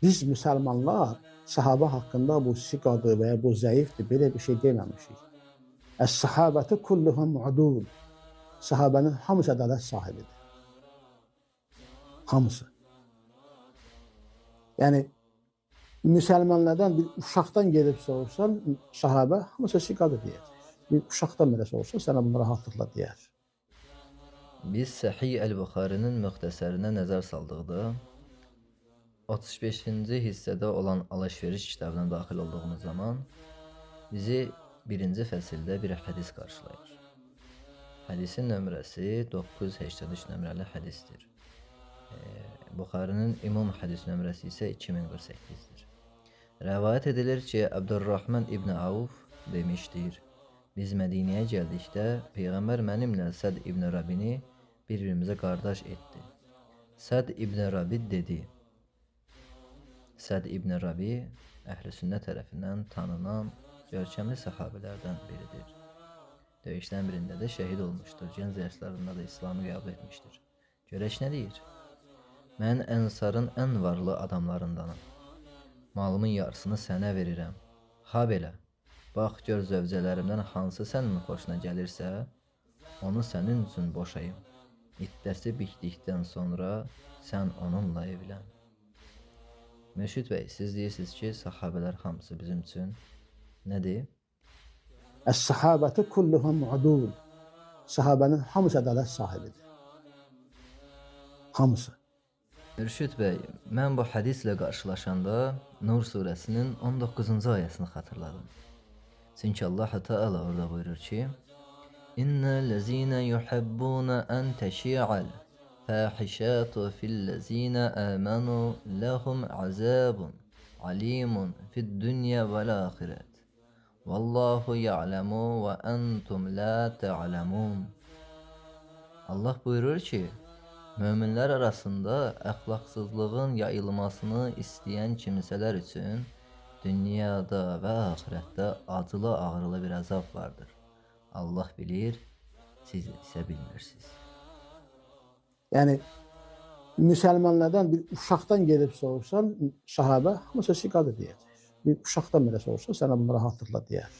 Biz müsəlmanlar sahabə haqqında bu siqadır və ya bu zəifdir, belə bir şey deməmişik. Əs-sahabətu kulluhum udul. Sahabənin hamısı ədalət sahibidir. Hamısı. Yəni, müsəlmanlardan bir uşaqdan gedib soruşsan, sahabə hamısı siqadır deyəcək. Bir uşaqdan belə soruşsan, sənə bunu rahatlıqla deyər. Biz Səhih Əl-Buxarinin müxtəsərinə nəzər saldıqda 35-ci hissədə olan alış-veriş kitabına daxil olduğumuz zaman bizi birinci fəsildə bir hədis qarşılayır. Hədisin nömrəsi 983 nömrəli hədisdir. Buxarinin ümum hədis nömrəsi isə 2048-dir. Rəvayət edilir ki, Əbdürrahman İbn Avf demişdir: Biz Mədinəyə gəldikdə Peyğəmbər mənimlə Səd İbn Rabini bir-birimizə qardaş etdi. Səd İbn Rabi dedi. Səd İbn Rabi əhl-i sünnət tərəfindən tanınan görkəmli səhabələrdən biridir. Döyüşdən birində də şəhid olmuşdur. Gənc yaşlarında da İslamı qəbul etmişdir. Görək nə deyir? Mən Ənsarın ən varlı adamlarındanam. Malımın yarısını sənə verirəm. Ha belə, bax gör zövcələrimdən hansı sənin xoşuna gəlirsə, onu sənin üçün boşayım. İddəsi bitdikdən sonra sən onunla evlən. Mürşid bəy, siz deyirsiniz ki, sahabələr hamısı bizim üçün nədir? Əs-sahabətu kulluhum udul. Sahabənin hamısı ədalət sahibidir. Hamısı. Mürşid bəy, mən bu hədislə qarşılaşanda Nur surəsinin 19-cu ayəsini xatırladım. Çünki Allah Teala orada buyurur ki: İnnellezîne yuhibbûne en teşi'al fâhişâtu fillezîne âmenû lehum azâbun alîmun fid-dünya vel âhiret. Vallahu ya'lemu ve entum la ta'lemun. Allah buyurur ki, möminlər arasında əxlaqsızlığın yayılmasını istəyən kimsələr üçün dünyada və axirətdə acılı ağrılı bir əzab vardır. Allah bilir, siz isə bilmirsiniz. Yəni, müsəlmanlardan bir uşaqdan gedib soruşsan, sahabə hamısı siqadır deyəcək. Bir uşaqdan belə soruşsan, sənə bunu rahatlıqla deyər.